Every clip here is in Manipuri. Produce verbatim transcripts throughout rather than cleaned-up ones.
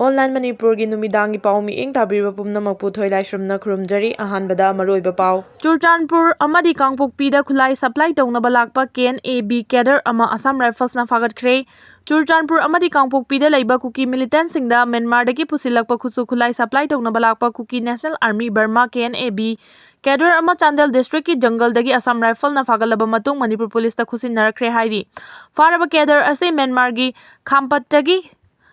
Online ꯃꯅꯤꯄꯨꯔꯒꯤ ꯅꯨꯃꯤꯗꯥꯡꯒꯤ ꯄꯥꯎ ꯃꯤꯠꯌꯦꯡ ꯇꯥꯕꯤꯔꯤꯕ ꯄꯨꯝꯅꯃꯛꯄꯨ ꯊꯣꯏꯂꯥꯏꯁ꯭ꯔꯝꯅ ꯈꯨꯔꯨꯝꯖꯔꯤ꯫ ꯑꯍꯥꯟꯕꯗ ꯃꯔꯨꯑꯣꯏꯕ ꯄꯥꯎ꯫ ꯆꯨꯔꯆꯥꯟꯄꯨꯔ ꯑꯃꯗꯤ ꯀꯥꯡꯄꯣꯛꯄꯤꯗ ꯈꯨꯠꯂꯥꯏ supply ꯇꯧꯅꯕ ꯂꯥꯛꯄ K N A B cadre ꯑꯃ Assam Riflesꯅ ꯐꯥꯒꯠꯈ꯭ꯔꯦ꯫ ꯆꯨꯔꯆꯥꯟꯄꯨꯔ ꯑꯃꯗꯤ ꯀꯥꯡꯄꯣꯛꯄꯤꯗ ꯂꯩꯕ ꯀꯨꯀꯤ militantꯁꯤꯡꯗ ꯃ꯭ꯌꯥꯟꯃꯥꯔꯗꯒꯤ ꯄꯨꯁꯤꯜꯂꯛꯄ ꯈꯨꯠꯁꯨ ꯈꯨꯠꯂꯥꯏ supply ꯇꯧꯅꯕ ꯂꯥꯛꯄ Kuki National Army Burma, K N A B, cadre ꯑꯃ ꯆꯥꯟꯗꯦꯜ districtꯀꯤ ꯖꯪꯒꯜꯗꯒꯤ Assam Riflesꯅ ꯐꯥꯒꯠꯂꯕ ꯃꯇꯨꯡ ꯃꯅꯤꯄꯨꯔ ꯄꯨꯂꯤꯁꯇ ꯈꯨꯠꯁꯤꯟꯅꯔꯛꯈ꯭ꯔꯦ ꯍꯥꯏꯔꯤ꯫ ꯐꯥꯔꯕ cadre ꯑꯁꯤ ꯃ꯭ꯌꯥꯟꯃꯥꯔꯒꯤ ꯈꯥꯝꯄꯠꯇꯒꯤ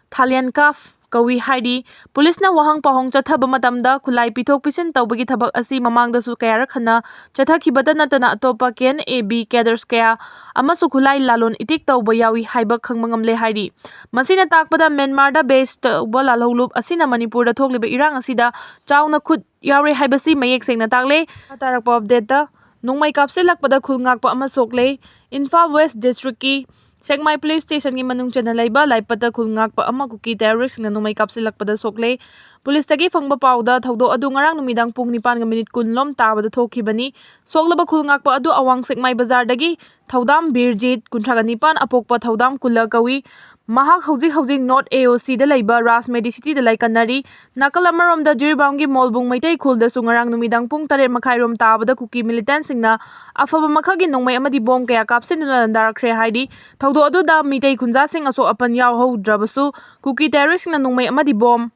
ꯊꯥꯂꯤꯌꯟ ꯀꯥꯐ ꯀꯧꯏ ꯍꯥꯏꯔꯤ꯫ ꯄꯨꯂꯤꯁꯅ ꯋꯥꯍꯪ ꯄꯥꯎꯍꯪ ꯆꯠꯊꯕ ꯃꯇꯝꯗ ꯈꯨꯠꯂꯥꯏ ꯄꯤꯊꯣꯛ ꯄꯤꯁꯤꯟ ꯇꯧꯕꯒꯤ ꯊꯕꯛ ꯑꯁꯤ ꯃꯃꯥꯡꯗꯁꯨ ꯀꯌꯥꯔꯛ ꯍꯟꯅ ꯆꯠꯊꯈꯤꯕꯇ ꯅꯠꯇꯅ ꯑꯇꯣꯞꯄ K N A B cadres ꯀꯌꯥ ꯑꯃꯁꯨ ꯈꯨꯠꯂꯥꯏ ꯂꯥꯂꯣꯟ ꯏꯇꯤꯛ ꯇꯧꯕ ꯌꯥꯎꯏ ꯍꯥꯏꯕ ꯈꯪꯕ ꯉꯝꯂꯦ ꯍꯥꯏꯔꯤ꯫ ꯃꯁꯤꯅ ꯇꯥꯛꯄꯗ ꯃ꯭ꯌꯥꯟꯃꯥꯔꯗ base ꯇꯧꯕ ꯂꯥꯜꯍꯧꯂꯨꯞ ꯑꯁꯤꯅ ꯃꯅꯤꯄꯨꯔꯗ ꯊꯣꯛꯂꯤꯕ ꯏꯔꯥꯡ ꯑꯁꯤꯗ ꯆꯥꯎꯅ ꯈꯨꯠ ꯌꯥꯎꯔꯦ ꯍꯥꯏꯕꯁꯤ ꯃꯌꯦꯛ ꯁꯦꯡꯅ ꯇꯥꯛꯂꯦ꯫ ꯃꯈꯥ ꯇꯥꯔꯛꯄ updateꯇ, ꯅꯣꯡꯃꯩ ꯀꯥꯞꯁꯤꯜꯂꯛꯄꯗ ꯈꯨꯜ ꯉꯥꯛꯄ ꯑꯃ ꯁꯣꯛꯂꯦ꯫ ꯏꯝꯐꯥꯜ West districtꯀꯤ ꯁꯦꯛꯃꯥꯏ police stationꯒꯤ ꯃꯅꯨꯡ ꯆꯟꯅ ꯂꯩꯕ ꯂꯥꯏꯄꯠꯇ ꯈꯨꯜ ꯉꯥꯛꯄ ꯑꯃ ꯀꯨꯀꯤ terroristꯁꯤꯡꯅ ꯅꯣꯡꯃꯩ ꯀꯥꯞꯁꯤꯜꯂꯛꯄꯗ ꯁꯣꯛꯂꯦ꯫ ꯄꯨꯂꯤꯁꯇꯒꯤ ꯐꯪꯕ ꯄꯥꯎꯗ ꯊꯧꯗꯣꯛ ꯑꯗꯨ ꯉꯔꯥꯡ ꯅꯨꯃꯤꯗꯥꯡ ꯄꯨꯡ ꯅꯤꯄꯥꯟꯒ minute ꯀꯨꯟ ꯂꯣꯝ ꯇꯥꯕꯗ ꯊꯣꯛꯈꯤꯕꯅꯤ꯫ ꯁꯣꯛꯂꯕ ꯈꯨꯜ ꯉꯥꯛꯄ ꯑꯗꯨ ꯑꯋꯥꯡ ꯁꯦꯛꯃꯥꯏ ꯕꯖꯥꯔꯗꯒꯤ ꯊꯧꯗꯥꯝ ꯕꯤꯔꯖꯤꯠ, ꯀꯨꯟꯊ꯭ꯔꯥꯒ ꯅꯤꯄꯥꯟ, ꯑꯄꯣꯛꯄ ꯊꯧꯗꯥꯝ ꯀꯨꯂ ꯀꯧꯏ꯫ ꯃꯍꯥꯛ ꯍꯧꯖꯤꯛ ꯍꯧꯖꯤꯛ North A O Cꯗ ꯂꯩꯕ ꯔꯥꯖ Medicityꯗ ꯂꯥꯏꯀꯠꯅꯔꯤ꯫ ꯅꯥꯀꯜ ꯑꯃꯔꯣꯝꯗ ꯖꯤꯔꯤꯕꯥꯝꯒꯤ ꯃꯣꯜꯕꯨꯡ ꯃꯩꯇꯩ ꯈꯨꯜꯗꯁꯨ ꯉꯔꯥꯡ ꯅꯨꯃꯤꯗꯥꯡ ꯄꯨꯡ ꯇꯔꯦꯠ ꯃꯈꯥꯏꯔꯣꯝ ꯇꯥꯕꯗ ꯀꯨꯀꯤ militantꯁꯤꯡꯅ ꯑꯐꯕ ꯃꯈꯜꯒꯤ ꯅꯣꯡꯃꯩ ꯑꯃꯗꯤ ꯕꯣꯝ ꯀꯌꯥ ꯀꯥꯞꯁꯤꯟꯗꯨꯅ ꯂꯥꯟꯗꯥꯔꯛꯈ꯭ꯔꯦ ꯍꯥꯏꯔꯤ꯫ ꯊꯧꯗꯣꯛ ꯑꯗꯨꯗ ꯃꯤꯇꯩ ꯈꯨꯟꯖꯥꯁꯤꯡ ꯑꯁꯣꯛ ꯑꯄꯟ ꯌꯥꯎꯍꯧꯗ꯭ꯔꯕꯁꯨ ꯀꯨꯀꯤ terroristꯁꯤꯡꯅ ꯅꯣꯡꯃꯩ ꯑꯃꯗꯤ ꯕꯣꯝ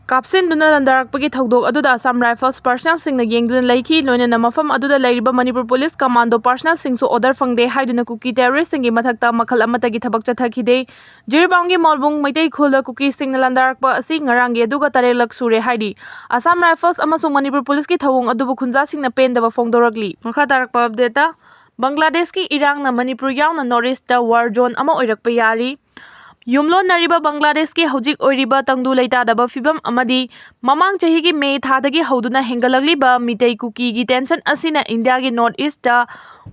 ꯀꯥꯞꯁꯤꯟꯗꯨꯅ ꯂꯥꯟꯗꯥꯔꯛꯄꯒꯤ ꯊꯧꯗꯣꯛ ꯑꯗꯨꯗ Assam Rifles personnelꯁꯤꯡꯅ ꯌꯦꯡꯗꯨꯅ ꯂꯩꯈꯤ꯫ ꯂꯣꯏꯅꯅ ꯃꯐꯝ ꯑꯗꯨꯗ ꯂꯩꯔꯤꯕ ꯃꯅꯤꯄꯨꯔ police commandoꯁꯤꯡꯁꯨ order ꯐꯪꯗꯦ ꯍꯥꯏꯗꯨꯅ ꯀꯨꯀꯤ terroristꯁꯤꯡꯒꯤ ꯃꯊꯛꯇ ꯃꯈꯜ ꯑꯃꯠꯇꯒꯤ ꯊꯕꯛ ꯆꯠꯊꯈꯤꯗꯦ꯫ ꯖꯤꯔꯤꯕꯥꯝꯒꯤ ꯃꯣꯜꯕꯨꯡ ꯃꯩꯇꯩ ꯈꯨꯜꯗ ꯀꯨꯀꯤꯁꯤꯡꯅ ꯂꯥꯟꯗꯥꯔꯛꯄ ꯑꯁꯤ ꯉꯔꯥꯡꯒꯤ ꯑꯗꯨꯒ ꯇꯔꯦꯠꯂꯛ ꯁꯨꯔꯦ ꯍꯥꯏꯔꯤ꯫ Assam Rifles ꯑꯃꯁꯨꯡ ꯃꯅꯤꯄꯨꯔ policeꯀꯤ ꯊꯧꯑꯣꯡ ꯑꯗꯨꯕꯨ ꯈꯨꯟꯖꯥꯁꯤꯡꯅ ꯄꯦꯟꯗꯕ ꯐꯣꯡꯗꯣꯔꯛꯂꯤ꯫ ꯃꯈꯥ ꯇꯥꯔꯛꯄ updateꯇ, ꯕꯪꯒ꯭ꯂꯥꯗꯦꯁꯀꯤ ꯏꯔꯥꯡꯅ ꯃꯅꯤꯄꯨꯔ ꯌꯥꯎꯅ North Eastꯇ war zone ꯑꯃ ꯑꯣꯏꯔꯛꯄ ꯌꯥꯔꯤ꯫ ꯌꯨꯝꯂꯣꯟꯅꯔꯤꯕ ꯕꯪꯒ꯭ꯂꯥꯗꯦꯁꯀꯤ ꯍꯧꯖꯤꯛ ꯑꯣꯏꯔꯤꯕ ꯇꯪꯗꯨ ꯂꯩꯇꯥꯗꯕ ꯐꯤꯕꯝ ꯑꯃꯗꯤ ꯃꯃꯥꯡ ꯆꯍꯤꯒꯤ ꯃꯦ ꯊꯥꯗꯒꯤ ꯍꯧꯗꯨꯅ ꯍꯦꯟꯒꯠꯂꯛꯂꯤꯕ ꯃꯤꯇꯩ ꯀꯨꯀꯤꯒꯤ tension ꯑꯁꯤꯅ ꯏꯟꯗꯤꯌꯥꯒꯤ North Eastꯇ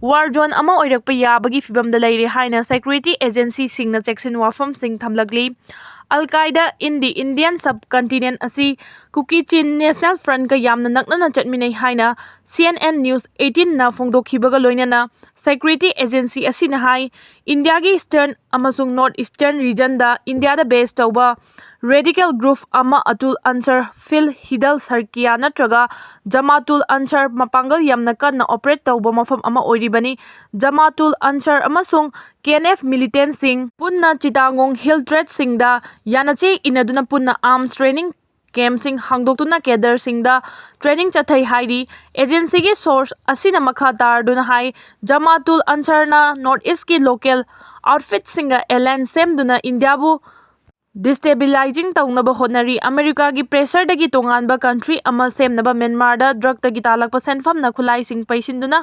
war zone ꯑꯃ ꯑꯣꯏꯔꯛꯄ ꯌꯥꯕꯒꯤ ꯐꯤꯕꯝꯗ ꯂꯩꯔꯦ ꯍꯥꯏꯅ security agencyꯁꯤꯡꯅ ꯆꯦꯛꯁꯤꯟ ꯋꯥꯐꯝꯁꯤꯡ ꯊꯝꯂꯛꯂꯤ꯫ Al Qaeda in the Indian subcontinent ꯑꯁꯤ ꯀꯨꯀꯤ ꯆꯤꯟ National Frontꯀ ꯌꯥꯝꯅ ꯅꯛꯅꯅ ꯆꯠꯃꯤꯟꯅꯩ ꯍꯥꯏꯅ C N N News eighteenꯅ ꯐꯣꯡꯗꯣꯛꯈꯤꯕꯒ ꯂꯣꯏꯅꯅ security agency ꯑꯁꯤꯅ ꯍꯥꯏ, ꯏꯟꯗꯤꯌꯥꯒꯤ Eastern ꯑꯃꯁꯨꯡ North Eastern regionꯗ ꯏꯟꯗꯤꯌꯥꯗ base ꯇꯧꯕ radical group ꯑꯃ ꯑꯇꯨꯜ ꯑꯟꯁꯔ ꯐꯤꯜ ꯍꯤꯗꯜ ꯁꯔꯀꯤꯌꯥ ꯅꯠꯇ꯭ꯔꯒ ꯖꯃꯥꯇꯨꯜ ꯑꯟꯁꯔ ꯃꯄꯥꯡꯒꯜ ꯌꯥꯝꯅ ꯀꯟꯅ operate ꯇꯧꯕ ꯃꯐꯝ ꯑꯃ ꯑꯣꯏꯔꯤꯕꯅꯤ꯫ ꯖꯃꯥꯇꯨꯜ ꯑꯟꯁꯔ ꯑꯃꯁꯨꯡ K N F militantꯁꯤꯡ ꯄꯨꯟꯅ ꯆꯤꯇꯥꯒꯣꯡ ꯍꯤꯜ ꯇ꯭ꯔꯦꯠꯁꯤꯡꯗ ꯌꯥꯅꯆꯦ ꯏꯟꯅꯗꯨꯅ ꯄꯨꯟꯅ arms training campꯁꯤꯡ ꯍꯥꯡꯗꯣꯛꯇꯨꯅ cadreꯁꯤꯡꯗ training ꯆꯠꯊꯩ ꯍꯥꯏꯔꯤ꯫ Agencyꯒꯤ source ꯑꯁꯤꯅ ꯃꯈꯥ ꯇꯥꯔꯗꯨꯅ ꯍꯥꯏ, ꯖꯃꯥꯇꯨꯜ ꯑꯟꯁꯔꯅ North Eastꯀꯤ local outfitꯁꯤꯡꯒ alliance ꯁꯦꯝꯗꯨꯅ ꯏꯟꯗꯤꯌꯥꯕꯨ destabilizing ꯇꯧꯅꯕ ꯍꯣꯠꯅꯔꯤ꯫ ꯑꯃꯦꯔꯤꯀꯥꯒꯤ pressureꯗꯒꯤ ꯇꯣꯉꯥꯟꯕ country ꯑꯃ ꯁꯦꯝꯅꯕ ꯃ꯭ꯌꯥꯟꯃꯥꯔꯗ drugꯇꯒꯤ ꯇꯥꯜꯂꯛꯄ ꯁꯦꯟꯐꯝꯅ ꯈꯨꯠꯂꯥꯏꯁꯤꯡ ꯄꯩꯁꯤꯟꯗꯨꯅ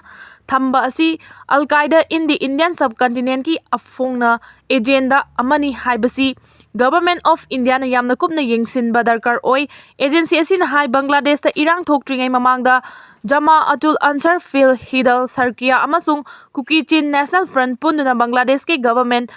ꯊꯝꯕ ꯑꯁꯤ Al Qaeda in the Indian subcontinentꯀꯤ ꯑꯐꯣꯡꯅ agenda ꯑꯃꯅꯤ ꯍꯥꯏꯕꯁꯤ Government of Indiaꯅ ꯌꯥꯝꯅ ꯀꯨꯞꯅ ꯌꯦꯡꯁꯤꯟꯕ ꯗꯔꯀꯥꯔ ꯑꯣꯏ꯫ Agency ꯑꯁꯤꯅ ꯍꯥꯏ, ꯕꯪꯒ꯭ꯂꯥꯗꯦꯁꯇ ꯏꯔꯥꯡ ꯊꯣꯛꯇ꯭ꯔꯤꯉꯩ ꯃꯃꯥꯡꯗ ꯖꯃꯥ ꯑꯇꯨꯜ ꯑꯟꯁꯔ ꯐꯤꯜ ꯍꯤꯗꯜ ꯁꯔꯀꯤꯌꯥ ꯑꯃꯁꯨꯡ ꯀꯨꯀꯤ ꯆꯤꯟ National Front ꯄꯨꯟꯗꯨꯅ ꯕꯪꯒ꯭ꯂꯥꯗꯦꯁꯀꯤ government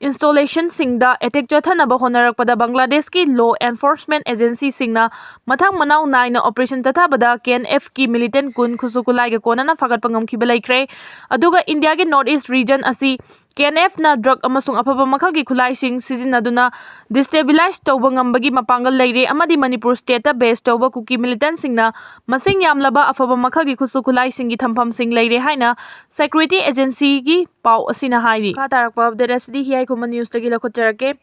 installationꯁꯤꯡꯗ attack ꯆꯠꯊꯅꯕ ꯍꯣꯠꯅꯔꯛꯄꯗ ꯕꯪꯒ꯭ꯂꯥꯗꯦꯁꯀꯤ law enforcement agencyꯁꯤꯡꯅ ꯃꯊꯪ ꯃꯅꯥꯎ ꯅꯥꯏꯅ operation ꯆꯠꯊꯕꯗ K N Fꯀꯤ militant ꯀꯨꯟ ꯈꯨꯠꯁꯨ ꯈꯨꯠꯂꯥꯏꯒ ꯀꯣꯟꯅꯅ ꯐꯥꯒꯠꯄ ꯉꯝꯈꯤꯕ ꯂꯩꯈ꯭ꯔꯦ꯫ ꯑꯗꯨꯒ ꯏꯟꯗꯤꯌꯥꯒꯤ North East region ꯑꯁꯤ K N Fꯅ drug ꯑꯃꯁꯨꯡ ꯑꯐꯕ ꯃꯈꯜꯒꯤ ꯈꯨꯠꯂꯥꯏꯁꯤꯡ ꯁꯤꯖꯤꯟꯅꯗꯨꯅ destabilize ꯇꯧꯕ ꯉꯝꯕꯒꯤ ꯃꯄꯥꯡꯒꯜ ꯂꯩꯔꯦ ꯑꯃꯗꯤ ꯃꯅꯤꯄꯨꯔ stateꯇ base ꯇꯧꯕ ꯀꯨꯀꯤ militantꯁꯤꯡꯅ ꯃꯁꯤꯡ ꯌꯥꯝꯂꯕ ꯑꯐꯕ ꯃꯈꯜꯒꯤ ꯈꯨꯠꯁꯨ ꯈꯨꯠꯂꯥꯏꯁꯤꯡꯒꯤ ꯊꯝꯐꯝꯁꯤꯡ ꯂꯩꯔꯦ ꯍꯥꯏꯅ security agencyꯒꯤ ꯄꯥꯎ ꯑꯁꯤꯅ ꯍꯥꯏꯔꯤ꯫ ꯃꯈꯥ ꯇꯥꯔꯛꯄ update ꯑꯁꯤꯗꯤ ꯍꯤꯌꯥꯏ ꯈꯨꯃꯟ newsꯇꯒꯤ ꯂꯧꯈꯠꯆꯔꯛꯀꯦ꯫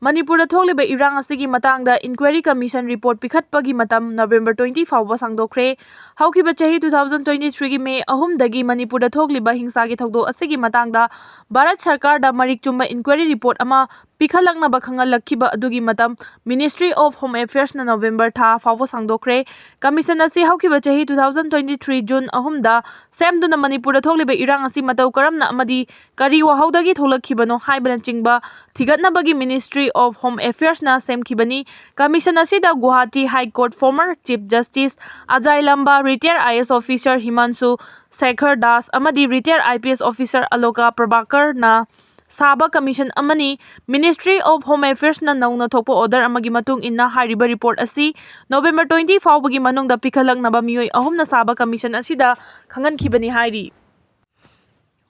ꯃꯅꯤꯄꯨꯔꯗ ꯊꯣꯛꯂꯤꯕ ꯏꯔꯥꯡ ꯑꯁꯤꯒꯤ ꯃꯇꯥꯡꯗ inquiry commission report ꯄꯤꯈꯠꯄꯒꯤ ꯃꯇꯝ November twenty ꯐꯥꯎꯕ ꯁꯥꯡꯗꯣꯛꯈ꯭ꯔꯦ꯫ ꯍꯧꯈꯤꯕ ꯆꯍꯤ two thousand twenty threeꯒꯤ May ꯑꯍꯨꯝꯗꯒꯤ ꯃꯅꯤꯄꯨꯔꯗ ꯊꯣꯛꯂꯤꯕ ꯍꯤꯡꯁꯥꯒꯤ ꯊꯧꯗꯣꯛ ꯑꯁꯤꯒꯤ ꯃꯇꯥꯡꯗ ꯚꯥꯔꯠ ꯁꯔꯀꯥꯔꯗ ꯃꯔꯤꯛ ꯆꯨꯝꯕ inquiry report ꯑꯃ ꯄꯤꯈꯠꯂꯛꯅꯕ ꯈꯪꯍꯜꯂꯛꯈꯤꯕ ꯑꯗꯨꯒꯤ ꯃꯇꯝ Ministry of Home Affairsꯅ November ꯊꯥ ꯐꯥꯎꯕ ꯁꯥꯡꯗꯣꯛꯈ꯭ꯔꯦ꯫ Commission ꯑꯁꯤ ꯍꯧꯈꯤꯕ ꯆꯍꯤ two thousand twenty three June ꯑꯍꯨꯝꯗ ꯁꯦꯝꯗꯨꯅ ꯃꯅꯤꯄꯨꯔꯗ ꯊꯣꯛꯂꯤꯕ ꯏꯔꯥꯡ ꯑꯁꯤ ꯃꯇꯧ ꯀꯔꯝꯅ ꯑꯃꯗꯤ ꯀꯔꯤ ꯋꯥꯍꯧꯗꯒꯤ ꯊꯣꯛꯂꯛꯈꯤꯕꯅꯣ ꯍꯥꯏꯕꯅꯆꯤꯡꯕ ꯊꯤꯒꯠꯅꯕꯒꯤ Ministry of Home Affairsꯅ ꯁꯦꯝꯈꯤꯕꯅꯤ꯫ Commission ꯑꯁꯤꯗ Guwahati High Court former Chief Justice Ajay Lamba, retired I A S officer Himanshu Shekhar Das ꯑꯃꯗꯤ retired I P S officer Aloka Prabhakarꯅ ꯁꯥꯕ commission ꯑꯃꯅꯤ꯫ Ministry of Home Affairsꯅ ꯅꯧꯅ ꯊꯣꯛꯄ order ꯑꯃꯒꯤ ꯃꯇꯨꯡ ꯏꯟꯅ ꯍꯥꯏꯔꯤꯕ report ꯑꯁꯤ November twenty ꯐꯥꯎꯕꯒꯤ ꯃꯅꯨꯡꯗ ꯄꯤꯈꯠꯂꯛꯅꯕ ꯃꯤꯑꯣꯏ ꯑꯍꯨꯝꯅ ꯁꯥꯕ commission ꯑꯁꯤꯗ ꯈꯪꯍꯟꯈꯤꯕꯅꯤ ꯍꯥꯏꯔꯤ꯫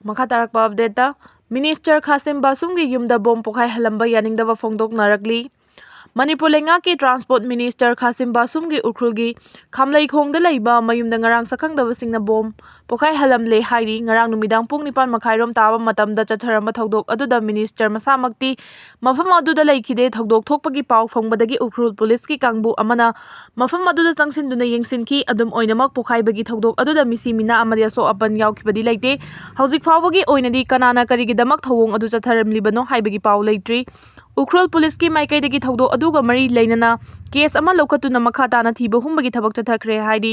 ꯃꯈꯥ ꯇꯥꯔꯛꯄ updateꯇ, Minister ꯈꯥꯁꯤꯝ ꯕꯥꯁꯨꯝꯒꯤ ꯌꯨꯝꯗ bomb ꯄꯣꯈꯥꯏꯍꯜꯂꯝꯕ ꯌꯥꯅꯤꯡꯗꯕ ꯐꯣꯡꯗꯣꯛꯅꯔꯛꯂꯤ꯫ ꯃꯅꯤꯄꯨꯔ ꯂꯩꯉꯥꯛꯀꯤ ꯇ꯭ꯔꯥꯟꯁꯄꯣꯔꯠ ꯃꯤꯅꯤꯁꯇꯔ ꯈꯥꯁꯤꯝ ꯕꯥꯁꯨꯝꯒꯤ ꯎꯈ꯭ꯔꯨꯜꯒꯤ ꯈꯥꯝꯂꯩꯈꯣꯡꯗ ꯂꯩꯕ ꯃꯌꯨꯝꯗ ꯉꯔꯥꯡ ꯁꯛꯈꯪꯗꯕꯁꯤꯡꯅ ꯕꯣꯝ ꯄꯣꯈꯥꯏꯍꯜꯂꯝꯂꯦ ꯍꯥꯏꯔꯤ꯫ ꯉꯔꯥꯡ ꯅꯨꯃꯤꯗꯥꯡ ꯄꯨꯡ ꯅꯤꯄꯥꯟ ꯃꯈꯥꯏꯔꯣꯝ ꯇꯥꯕ ꯃꯇꯝꯗ ꯆꯠꯊꯔꯝꯕ ꯊꯧꯗꯣꯛ ꯑꯗꯨꯗ ꯃꯤꯅꯤꯁꯇꯔ ꯃꯁꯥꯃꯛꯇꯤ ꯃꯐꯝ ꯑꯗꯨꯗ ꯂꯩꯈꯤꯗꯦ꯫ ꯊꯧꯗꯣꯛ ꯊꯣꯛꯄꯒꯤ ꯄꯥꯎ ꯐꯪꯕꯗꯒꯤ ꯎꯈ꯭ꯔꯨꯜ ꯄꯨꯂꯤꯁꯀꯤ ꯀꯥꯡꯕꯨ ꯑꯃꯅ ꯃꯐꯝ ꯑꯗꯨꯗ ꯆꯪꯁꯤꯟꯗꯨꯅ ꯌꯦꯡꯁꯤꯟꯈꯤ꯫ ꯑꯗꯨꯝ ꯑꯣꯏꯅꯃꯛ, ꯄꯣꯈꯥꯏꯕꯒꯤ ꯊꯧꯗꯣꯛ ꯑꯗꯨꯗ ꯃꯤꯁꯤ ꯃꯤꯅꯥ ꯑꯃꯗꯤ ꯑꯁꯣꯛ ꯑꯄꯟ ꯌꯥꯎꯈꯤꯕꯗꯤ ꯂꯩꯇꯦ꯫ ꯍꯧꯖꯤꯛ ꯐꯥꯎꯕꯒꯤ ꯑꯣꯏꯅꯗꯤ ꯀꯅꯥꯅ ꯀꯔꯤꯒꯤꯗꯃꯛ ꯊꯧꯑꯣꯡ ꯑꯗꯨ ꯆꯠꯊꯔꯝꯂꯤꯕꯅꯣ ꯍꯥꯏꯕꯒꯤ ꯄꯥꯎ ꯂꯩꯇ꯭ꯔꯤ꯫ ꯎꯈ꯭ꯔꯨꯜ ꯄꯨꯂꯤꯁꯀꯤ ꯃꯥꯏꯀꯩꯗꯒꯤ ꯊꯧꯗꯣꯛ ꯑꯗꯨꯒ ꯃꯔꯤ ꯂꯩꯅꯅ ꯀꯦꯁ ꯑꯃ ꯂꯧꯈꯠꯇꯨꯅ ꯃꯈꯥ ꯇꯥꯅ ꯊꯤꯕ ꯍꯨꯝꯕꯒꯤ ꯊꯕꯛ ꯆꯠꯊꯈ꯭ꯔꯦ ꯍꯥꯏꯔꯤ꯫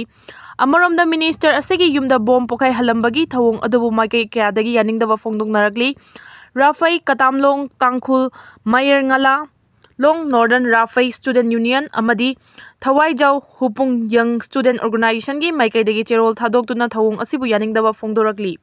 ꯑꯃꯔꯣꯝꯗ, ꯃꯤꯅꯤꯁꯇꯔ ꯑꯁꯤꯒꯤ ꯌꯨꯝꯗ ꯕꯣꯝ ꯄꯣꯈꯥꯏꯍꯜꯂꯝꯕꯒꯤ ꯊꯧꯑꯣꯡ ꯑꯗꯨꯕꯨ ꯃꯥꯏꯀꯩ ꯀꯌꯥꯗꯒꯤ ꯌꯥꯅꯤꯡꯗꯕ ꯐꯣꯡꯗꯣꯛꯅꯔꯛꯂꯤ꯫ ꯔꯥꯐꯩ ꯀꯇꯥꯝꯂꯣꯡ ꯇꯥꯡꯈꯨꯜ ꯃꯌꯔ ꯉꯂꯥ ꯂꯣꯡ ꯅꯣꯔꯗꯔꯟ ꯔꯥꯐꯩ ꯁ꯭ꯇꯨꯗꯦꯟ ꯌꯨꯅꯤꯌꯟ ꯑꯃꯗꯤ ꯊꯋꯥꯏꯖꯥꯎ ꯍꯨꯄꯨꯡ ꯌꯪ ꯁ꯭ꯇꯨꯗꯦꯟ ꯑꯣꯔꯒꯅꯥꯏꯖꯦꯁꯟꯒꯤ ꯃꯥꯏꯀꯩꯗꯒꯤ ꯆꯦꯔꯣꯜ ꯊꯥꯗꯣꯛꯇꯨꯅ ꯊꯧꯑꯣꯡ ꯑꯁꯤꯕꯨ ꯌꯥꯅꯤꯡꯗꯕ ꯐꯣꯡꯗꯣꯔꯛꯂꯤ꯫